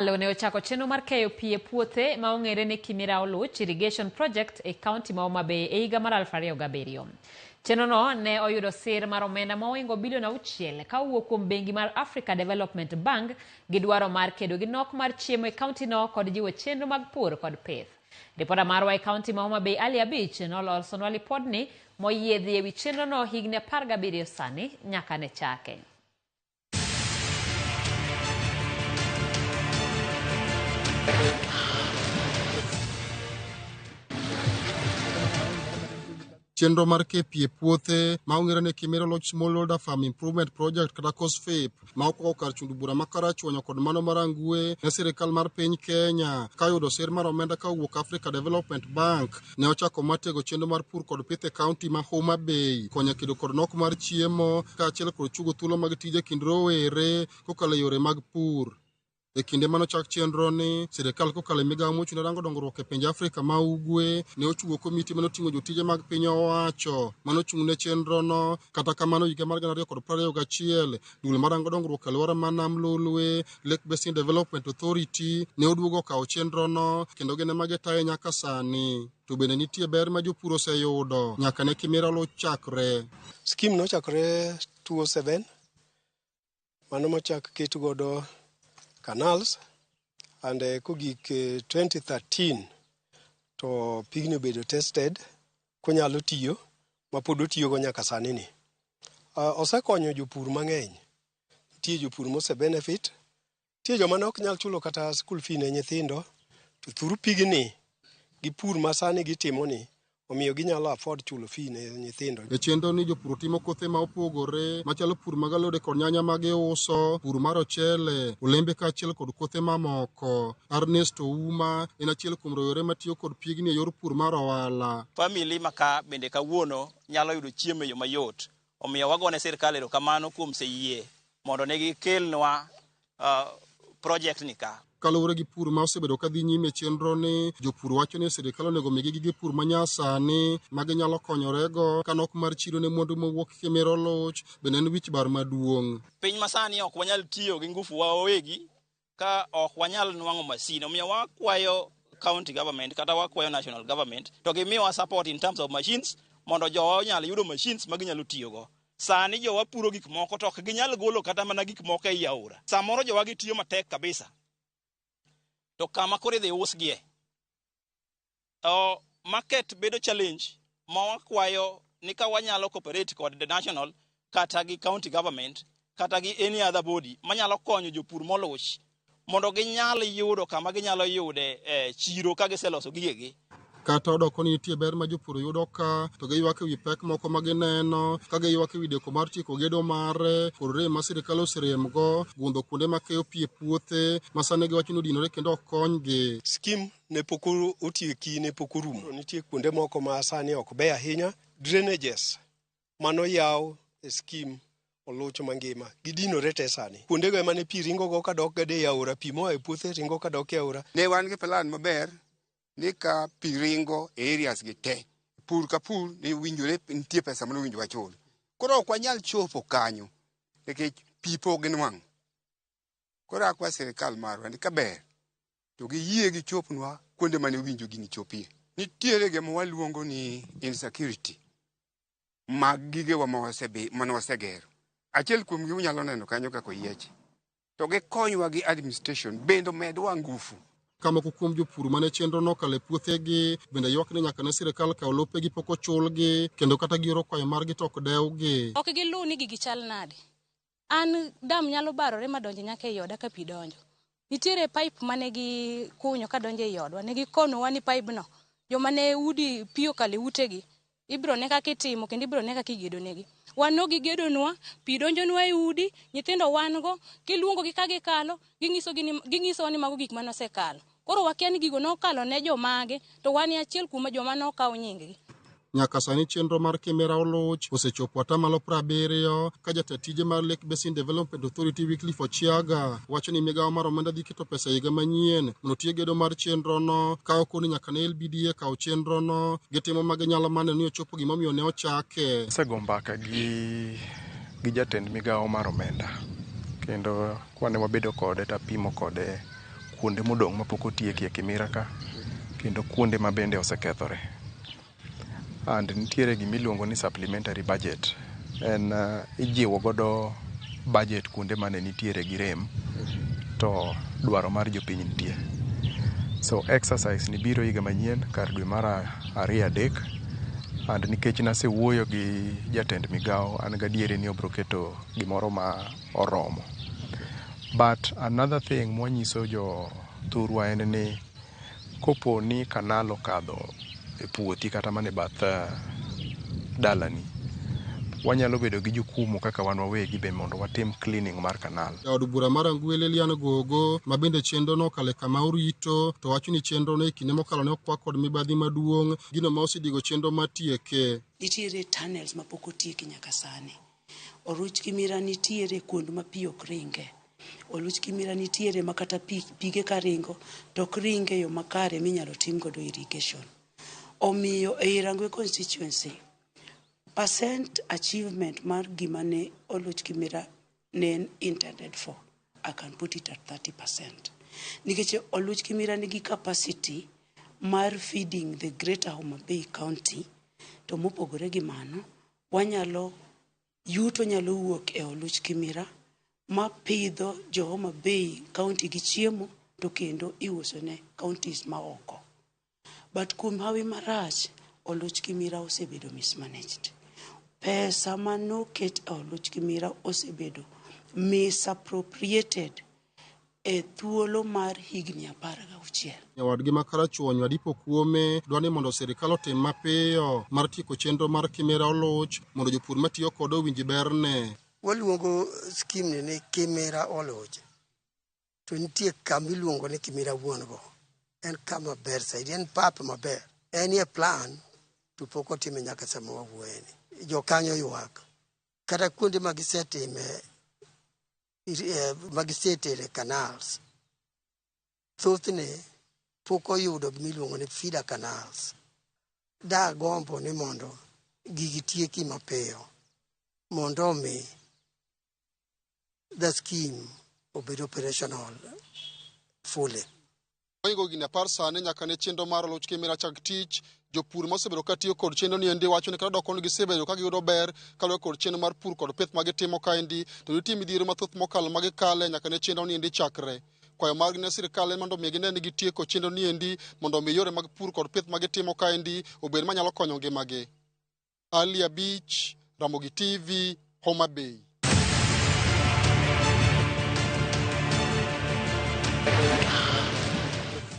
Sirkal ne ochako chenro mar keyo pi e puothe ma ong'ere ni Kimira Oluch Irrigation Project e kaunti ma Homa Bay e higa mar 2007. Chenrono ne oyudo sir mar omenda ma ohingo bilion 6 ka owuok kuom bengi mar Africa Development Bank gi dwaro mar kedo gi nok mar chiemo e kauntino kod jiwo chenro mag pur kod pith. Ripota marwa e kaunti ma Homa Bay Ali Abich nolosonwa lipodni moyiedhi e wi chenrono higni 17 sani nyaka ne chake. Chenro mar keyo pi e puothe ma ong'ere ni Kimira Oluch Smallholder Farm Improvement Project kata KOSFIP ma okwako kar chund bura ma Karachuonyo kod mano mar Rangwe ne sirikal mar piny Kenya ka oyudo sir mar omenda ka owuok Africa Development Bank ne ochako mar tego chenro mar pur kod pith e kaunti ma Homa Bay konyo kedo kod nok mar chiemo kaachiel kod chugo thuolo mag tije kind rowere kokalo e yore mag pur. E kinde mane ochak chenro ni, sirikal kokalo e migawo mochung' ne rango dongruok e pinje Afrika ma Ugwe ne ochugo komiti mane oting'o jotije mag piny owacho mane ochung' ne chenro no. Kata kamano higa mar 2021 duol marango dongruok e alwora ma Nam Lolwe Lake Basin Development Authority ne oduogo okawo chenro no kendo gin ema gitaye nyaka sani. To bende nitie ber ma jopur oseyudo nyaka ne Kimira Oluch chakre. Scheme nochakore 2007 mano mochak ket godo canals and kogik 2013 to pigni obedo tested konyalo tiyo mapod otiyogo nyaka sani ni. Osekonyo jopur mang'eny. Nitie jopur mose benefit, nitie joma ne ok nyal chulo kata school fee ne nyithindo to through pigni gi pur ma sani gitimo ni omiyo ginyalo afford chulo fee ne nyithindo. E chenro ni jopur timo kothe ma opogore machalo pur mag alode kod nyanya ma giuso, pur mar ochele, olembe kaachiel kod kothe mamoko. Ernest Ouma en achiel kuom rowere matiyo kod pigni e yor pur mar ohala. Family maka bende kawuono nyalo yudo chiemo e yo mayot. Omiyo wagone sirkal erokamano kuom seyie mondo ne gikelnwa project ni ka. Kaluwore gi pur ma osebedo ka dhi nyime e chenro ni, jopur wacho ni sirikal onego migi gige pur manyasani ma ginyalo konyorego ka nok mar chiro ne mwandu mowuok Kimira Oluch bende en wich bar maduong'. Piny masani ok wanyal tiyo gi ngufu wa wawegi ka ok wanyal nwang'o masin. Omiyo wakwayo county government kata wakwayo national government to gimiwa support in terms of machines mondo jowa onyal yudo machines ma ginyalo tiyogo. Sani jowa puro gik moko to ok ginyal golo kata mana gik moko ei aora. Samoro jowa gitiyo matek kabisa. To kama koro idhi usgie. Market bedo challenge ma wakwayo ni ka wanyalo cooperate kod the national kata gi county government kata gi any other body manyalo konyo jopur moluch mondo ginyal yudo kama ginyalo yude chiro ka giseloso gigegi. Kata odoko ni nitie ber ma jopur yudo ka, to giywak ewi pek moko ma gineno, ka giywak ewi deko mar tieko gedo mare, kod rem ma sirikal oseremgo, gundho kuonde ma keyo pi e puothe, ma sani giwacho ni odinore kendo ok konygi. Scheme ne pok otieki, ne pok orumo. Nitie kuonde moko ma sani ok beyo ahinya. Drainages mano yaw e scheme Oluch mangima gidinore te sani. Kuondego ema ne pi ringo go kadok gade e aora, pi moa e puothe ringo kadok e aora. Ne wan gi plan maber ni ka pi ringo e areas gi te, pur ka pur ne winjore nitie pesa mane owinjo wachul. Koro ok wanyal chopo kanyo nikech pi pok ginwang'o. Koro akwa sirikal marwa ni kaber to giyie gichopnwa kuonde mane owinjo gini chopie. Nitiere gima waluongo ni insecurity mag gigewa mane wasegero. Achiel kuomgi unyalo neno kanyo kaka oyiechi. To gikonywa gi administration bende omedwa ngufu. Ka moko kuom jopur mane chenro nokalo e puothegi bende ywak ni nyaka ne sirikal kaw lopegi pok ochulgi kendo kata gioro kwayo margi to ok dewgi. Ok giluw ni gigi chal nade. An dam nyalo barore madonj nyaka ei oda ka pi donjo. Nitiere pipe mane gikunyo kadonjo ei odwa. Ne gikonowa ni pipe no joma ne udi pi okalo e utegi ibiro ne kaka itimo kendo ibiro ne kaka igedo negi. Wan no gigedonwa, pi donjonwa e udi, nyithindo wan go, kiluongogi ka gikalo, ginyisowa ni mago gik mane osekalo. Koro wakia ni gigo nokalo ne jomage, to wan e achiel kuom joma nokaw nying-gi. Nyaka sani chenro mar Kimira Oluch osechopo atamalo 70 ka jata tije mar Lake Basin Development Authority Wycliffe Ochiaga wacho ni migawo mar omenda dhi keto pesa higa manyien mondo otiek gedo mar chenro no ka okoni nyaka ne LBDA kaw chenro no gitimo ma ginyalo mar neno ni ochopo gimomiyo ne ochake. Asego mbaka gi jatend migawo mar omenda kendo kwane wabedo kode tapimo kode Kuonde modong' mapok otieki e Kimira ka kendo kuonde ma bende osekethore. And nitiere gimiluongo ni supplementary budget. En ijiwo godo budget kuonde mane nitiere gi rem to dwaro mar jopiny nitie. So exercise ni biro higa manyien kar dwe mar ariyo adek and nikech nasewuoyo gi jatend migao an gadieri ni obiro keto gimoro ma oromo. But another thing mwanyiso jo thurwa en ni kopo ni canal okadho e puothi kata mana e bath dalani, wanyalo bedo gi jukumu kaka wan wawegi be mondo watim cleaning mar canal. Jaod bura mar Rangwe Lilian Gogo ma bende chenro no okale kama orito to wacho ni chenro no e kinde mokalo ne okwa kod mibadhi maduong' gino ma osedigo chenro matieke. Nitiere tunnels mapok otieki nyaka sani. Oruch Kimira nitiere kuond ma pi ok ringe. Oluch Kimira nitiere ma kata pi, pige ka ringo to ok ringe e yo makare minyalo tim godo irrigation. Omiyo ei Rangwe constituency, percent achievement mar gima ne Oluch Kimira ne en intended for, I can put it at 30%. Nikech Oluch Kimira nigi capacity mar feeding the greater Homa Bay County, to mopogore gi mano, wanyalo yuto nyalo wuok e Oluch Kimira mapidho jo Homa Bay County gi chiemo to kendo iuso ne counties ma oko. But kuom hawi marach, Oluch Kimira osebedo mismanaged. Pesa manoket e Oluch Kimira osebedo misappropriated e thuolo mar higni 16. Nyawadgi ma Karachuonyo Adipo Kuome dwa ni mondo sirikal otim mapiyo mar tieko chenro mar Kimira Oluch mondo jopur matiyo kode owinj berne. Waluongo scheme ni ni Kimira Oluch to nitie kama iluongo ni Kimira wuon go. En kama ber saidi, en pap maber. En e plan to pok otime nyaka sama wawuoye ni. Jokanyo ywak. Kata kuonde ma gisetime ma gisetere canals thothne pok oyudo gimiluongo ni feeder canals. Dagombo ni mondo gigi tieki mapiyo mondo omi the scheme obed operational fully. Mohingo higni 10 sani nyaka ne chenro mar Oluch Kimira chak tich, jopur mosebedo katiyo kod chenro ni endi wacho ni kata doko ni gisebedo ka giyudo ber kaluwore kod chenro mar pur kod pith ma gitimo kaendi to nitie midhiero mathoth mokalo ma gikale nyaka ne chenro ni endi chakre. Kwayo margi ne sirikal en mondo mi gine ni gitieko chenro ni endi mondo omi yore mag pur kod pith ma gitimo kaendi obed manyalo konyo ngimagi. Ali Abich, Ramogi TV, Homa Bay.